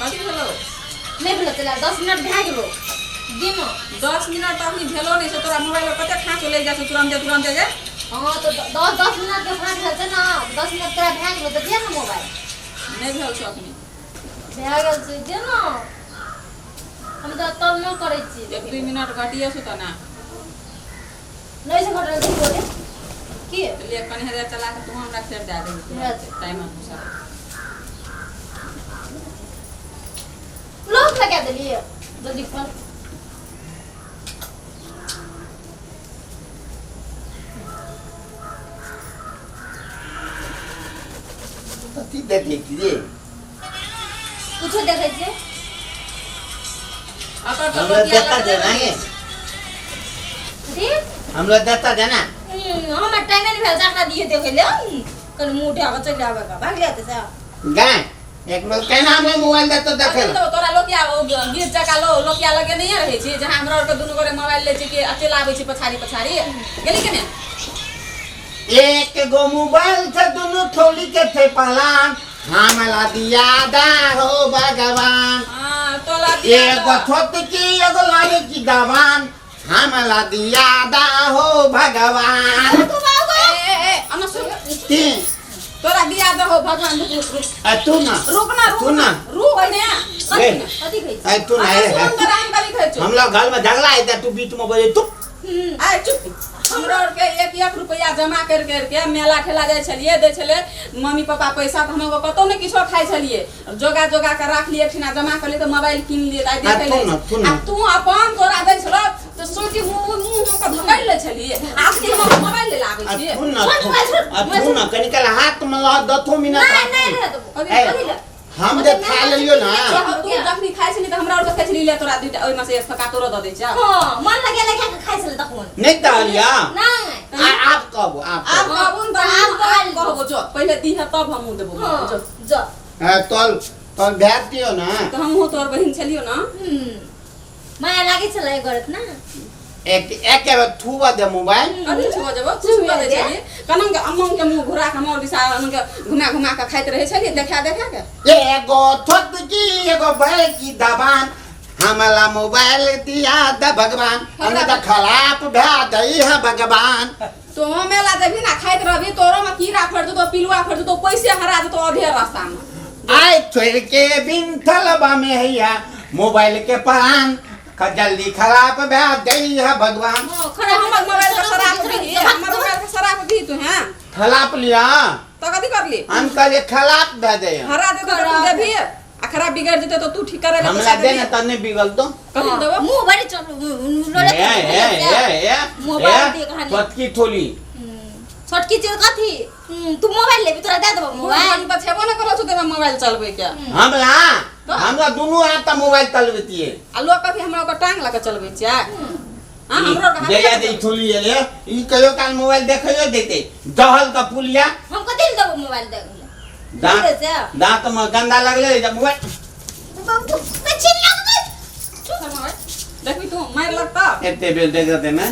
कथी भेलो? नहि भेलो चला 10 मिनट भए गेलो दिनो। 10 मिनट तऽ अखनी भेलो नहि छै। तोरा मोबाइल पर कते खाँचो लागि जाइ छौ तुरन्ते तुरन्ते जे। हाँ तो 10 10 मिनट के फाँक भेल छै ना, 10 मिनट तोरा भए गेलो तऽ दे ना मोबाइल। नहि भेल छौ अखनी। भए गेल छै, दे ना। हम तऽ तल नहि करै छी। 1-2 मिनट घटिए छौ तऽ ना। नहि से घटल छै बोले की ले कनी देर चला के तू हमरा फेर दए देबही। अच्छा। टाइम अनुसार लॉक लगा देलियै, जल्दी खोल। कथी देखै छियै? कुछो देखै छियै। अकर तऽ हमरा लोकिया देता लगले देना रहै गे। छै। कथी? हमरा देता देना। हमर टाइमे नहि भेल जकरा दियै देखै ले। कनि मुँह उठा कऽ चलि आबै भाग ले से। गाय एक बेर केना हमरा मोबाइल देतो देखै अखन लए। तऽ तोरा लोकिया ओ गिर जकाँ लोकिया लगे नहिए रहै छी, जहाँ हमरा आरके दुनू गोरे मोबाइल लै छी कि चलि आबै छी पछाड़ी पछाड़ी गेली के ने। एक गो मोबाइल से दुनू ठोली के थे पलान, हमला दिया दा हो भगवान। हाँ तोला दिया एगो छोटकी एगो लड़की दवान, हमला दिया दा हो भगवान। ए ए ए अना सुन। की? तोरा दिया दहो भगवान। रुक रुक रुक। आ तू ना। रुक ना, रुक तू ना। रुक ने। ए। कथी कहै छी? आ तू ना। अना ए, सुन, ए, तोरा हम कभी कहै छौ। हमला घर में झगड़ा है तू बीच में बजे तू। आइ चुप। हमरा आरके एक एक रुपैआ जमा कर करके मेला ठेला जाइ छलियै, दै छलै मम्मी पापा पैसा तऽ हम कतहु नहि किछो खाइ छलियै। जोगा जोगा के राखलियै, एकठिना जमा करलियै तऽ मोबाइल कीन लियै। तऽ आइ आ देखै तू ना, तू ना। आ तू अपन तोरा दै छलौ तऽ सोचि मुँह मुँह के धकैल लै छलियै। आखिर हम मोबाइल ले आबै आ छियै। तू ना। छोड़ मोबाइल, छोड़। आ तू ना कनिकल हाथ में लह दथो मिनट। नहि हाथ नहि में। रहत। कथी? ए, कथी ले? हम जे खा लेलियो ना। तू जखनी खाइ छली तऽ हमरा आरके कहै छली ले तोरा दूटा ओहिमे से एक फका तोरो दऽ दै छियौ। हाँ मन लगे लगे के खाइ छलै तखन। नहीं कहलिया। नहि। आ आप कहबो आप। आब कहबो ने तऽ आब आब कहल। कहबो जो पहिले दीहे तब हमहूँ देबो। हाँ जो। जो। हाँ, तोल तोल भेज दियो ना। तऽ हमहूँ तोहर बहिन छलियौ ना। माया लागै छलै करत ना। एक एक के थुआ दे मोबाइल। कथी छुआ जेबो? छुआ दै छलियै कनन के अम्मन के मुँह घुरा के हमर दिशा के घुमा घुमा के खाइत रहै छलियै देखा देखा के। एगो छोटकी एगो बड़की दबान, हमला मोबाइल दिया दे भगवान, हमरा तऽ खराब भए दई है भगवान। तो मेला जेबही ना खाइत रहबी, तोरो में कीड़ा फड़ जेतो, पिलुआ फड़ जेतो, पैसे हरा जेतो अधे रास्ता में। आइ छोड़ के बिनथलबा में हैया मोबाइल के परान, जल्दी खराब भए दई है भगवान। हाँ खराब हमर मोबाइल के शराब भी, हमर मोबाइल के शराब भी तू हैं खराब लिया तो कथी करली? हम कहलिए खराब भए दे। हरा देतो तऽ तू देबही आ खराब बिगड़ जेतै तऽ तू ठीक करे हमरा दे ना तने बिगल तो। कथी देबो? मुँह भरि चल लोले। ए ए ए ए। मोबाइल दे कहानी। छोटकी ठोली। छोटकी चीज कथी? तू मोबाइल लेबी तोरा दे देबो मोबाइल मोबाइल। तऽ छेबो नहि करै छौ तऽ मोबाइल चलबै के। हमरा हमरा दुनू हाथ तऽ मोबाइल चलबतियै। आ लोग कथी हमरा ओकर टांग लऽ के चलबै छियै? हाँ हमरो आरके हाथ जहिया लऽ के दे ठोली एले ई कहियो काल मोबाइल देखैयो देते दहल का पुलिया। हम कथी ले देबो मोबाइल दे? दांत दे से। दांत में गंदा लगले जब मोबाइल। बाबू छीन लगबै। चलबै। मोबाइल देखबी तू मारि लगता। एते बेर देख देते ना,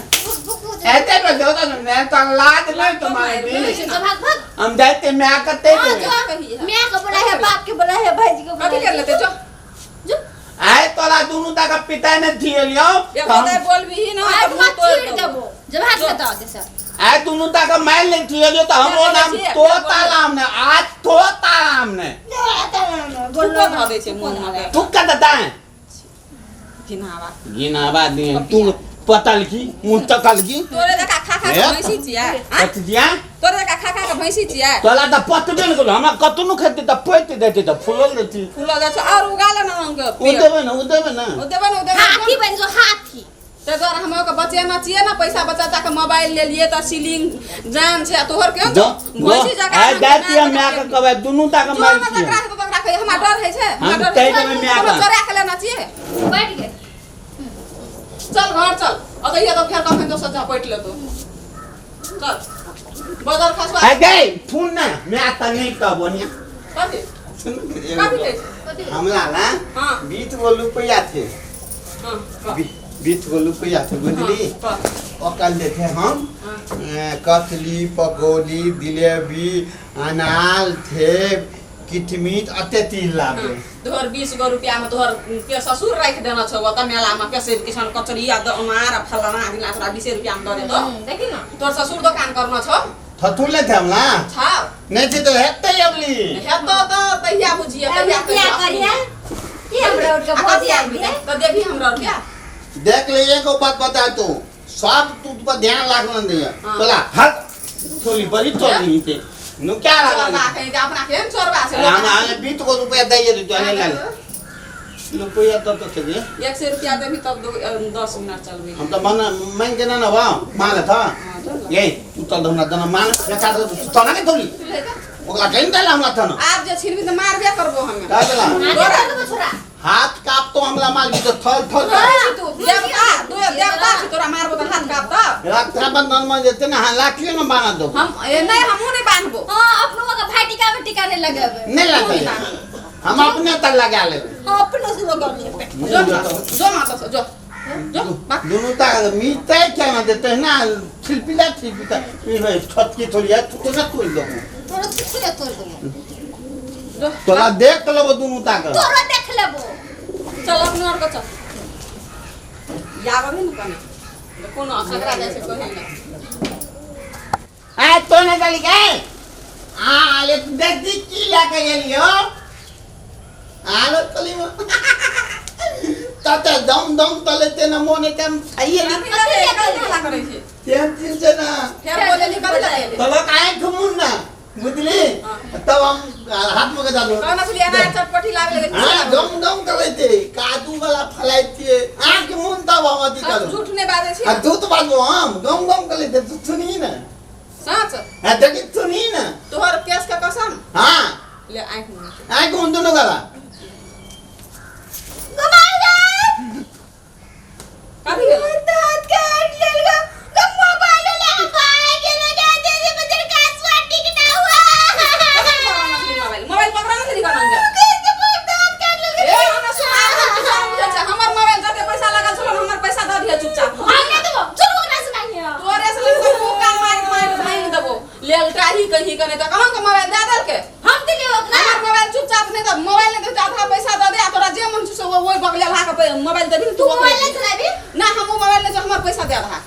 एते बेर देखता ना तो लाज नहीं तुम्हारे भी। तो भाग भाग। हम जाते मैं कते हाँ, देबे। जो। कही है माय के बोला है, बाप के बोला है, भाई के बोला कथी है। कर लेते जो। जो। आय तोरा दुनू तक पिता ने थियलियो। देखो दाइ बोलबी ना आइ तऽ मुँह भाग तोड़ि चीर देबो। देबो जब हाथ में दऽ दे सर। आय दुनू तक मार ले थियलियो तो हमरो नाम तोता नाम ने आज तोता नाम ने। थूको धऽ दै छै मुँह में। तू कत दाए घिनावा। घिनावा दे तू पतल की मुंह तकल की। तोरे जकाँ खा खा के हे? भैंसी छियै आँय? कथी जिया? तोरे जकाँ खा खा के भैंसी छियै। तोला तऽ पतबे ने करू, हमरा कतनो खेतै तऽ पैत देतै तऽ फूलल देती। फूलल जाइ छै और उगा ले ना हमके। ओ देबै ने, ओ देबै ने। ओ देबै ने, ओ देबै ने। हाथी बनि जो हाथी। ताहि दुआरे हम ओकर बचेना छियै ने, पैसा बचा बचा के मोबाइल लेलियै तऽ सीलिंग जान छै आ तोहर के जो भैंसी जकाँ आइ जाइ छियै माय के कहबै दुनू टा के जो मारि ना छियै। तकरा हेतौ तकरा कहियै, हमरा डर होइ छै, हमरा हम डर कहि होइ छै। देबै माय के। कोनो चोरा के लेना छियै। बैठ गेल। चल घर चल, ओतहिए तऽ फेर कखन दोसर झपटि लेतौ। चल बदर खसुआ। आइ गई फोन ना माय तऽ नहि कहबो ने। कथी कथी कहै छै? हमरा ना हाँ। 20 गो रुपया थे। हाँ, कह। 20 गो रुपया थे बुझली। हाँ, कह। ओकर जे थे हम हाँ। कतली पकौड़ी जिलेबी अनार सेब किटमिट अते तीर लाबे। तोहर 20 गो रुपया में तोहर के ससुर राखि देना छौ ओतऽ मेला में, कैसे किसान कचरी आ अनार आ फलाना दिना तोरा 20 रुपया में दऽ देतो। देखी ना। तोहर ससुर दोकान करना छौ। थथुर ले थे हमला। छौ। नहीं थी तो हेते अबली। हेतो तो तहिया बुझिए तहिया। क्या करिए की हमरा उठ के आ भौजी कहिया आबि आबि तऽ देबही हमरा रुपया? देख ले, एगो बात बता, तू सब तू पर ध्यान राखना दिया। हाँ। तोला हट थोड़ी बड़ी थोड़ी थे नु क्या चोरबा राखना। कहीं के अपना केहन चोरबा छै। हम हम 20 गो रुपया दे दे तो ले ले रुपया तो चलिए। 100 रुपया देबही तब 10 मिनट चलबै। हम तो मन मांग के ना ना बा मान था। हाँ, चल ना। ये तू तो हमरा दना मान रखा तो तू ना के थोड़ी तू ले जा। ओकरा कहीं देला हमरा था ना। आब जे छिनबी तऽ मारबे करबो हमे। का देला? आगे छोरा। हाथ काप तो हमला मार तो थल थल। करै छी तू देवता, तू देवता छी, तोरा मारबो तऽ हाथ कापतौ। रक्षाबंधन में जेते ना लाखियो ना बाना दो। हम ए, नहीं, हमहूँ नहीं बान्हबो। हाँ, अपनो के भाई टीका में टीका नहीं लगेबे। नहीं लगते, हम अपने तक लगा लेबे। हाँ, अपनो से लगा लेबे। जो ना, जो ना तो जो जो बाक। दोनों तक मीते क्या ना देते हैं ना छिलपिला छिलपिला ये भाई छत की थोड़ी है तू तो ना तोड़ दो। तोरा थोड़े तोड़ देबो। जो। तोरा देख लेबो दोनों तक। तोरा देख लेबो। चल, अपने और के चल याब अभी ने कने कोनो सगरा जाइ छै कहै ने। आ तो ना चली गए आ ले देख दी की लेके गेलियो आलो कली ताते दम दम तले ते ना मोने तेम खाइए। कथी लगे, कथी हल्ला करै छी? तेम चीज छै ना। फेर बोलेली कथी लगे? तलक आँख मुन ना बुझली। हाँ। तब हम हाथ में के दादो। कहना छलियै अनार चटपटी लाबे लगे। हाँ, दम दम करे थे कादू वाला फलाई थे आँख मुन तब हम अथी करू। झूठ नहि बाजै छी। आ दूध बाजू हम गम गम करे थे तू सुनी ना। सच? आ देखी सुनी ना। तोहर केस के कसम। हाँ। ले आँख मुन। आँख मुन दुनू गला। घुमाई दे। कथी भेल? दांत काट लेल गो गो मोबाइल ले पाए के लगा दे दे बजर का स्वाटी के ना हुआ। कखन पकड़ना छली मोबाइल? मोबाइल पकड़ना छली कखन के? कैसे पर दांत काट लेल। ए, हमरा सुना, बुझल छै हमर मोबाइल जते पैसा लागल छलो, हमर पैसा दऽ दिअ चुपचाप। हम नहीं देबो, चल ओकरा से मांगियो। तोरे से लग तो कान मारि मारि भांगि देबो लेल टाही कहीं कने तऽ कहाँ के मोबाइल दए देलकै। हम दिलियो ओकरा। हमर मोबाइल चुपचाप, नहि तऽ मोबाइल नहि देतै, आधा पैसा दऽ दे आ तोरा जे मन छौ से ओहि बगले ला के मोबाइल देबही तू मोबाइल नहीं चलाबी। ना, हम मोबाइल नहि, हमर पैसा दे आधा।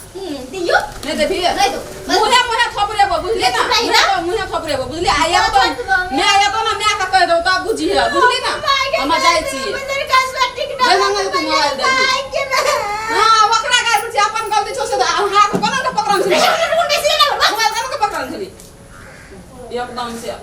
दियो। नहि देबही? नहीं दो। मुहे मुहे थपरेबो, बुझली ना? नहीं ना। मुहे थपरेबो, बुझली? आ एतो मैं एतो ना my के कहि देबो तब बुझिहे, बुझली ना? हम जाइ छी। बजर का स्वाटी के ना। नहीं, नहीं, तू मोबाइल दे दी। हाँ, ओकरा गाय पर छी, अपन गलती छौ से तऽ हाथ कोना के पकड़न छली? मोबाइल कोना के पकड़न छली एकदम से?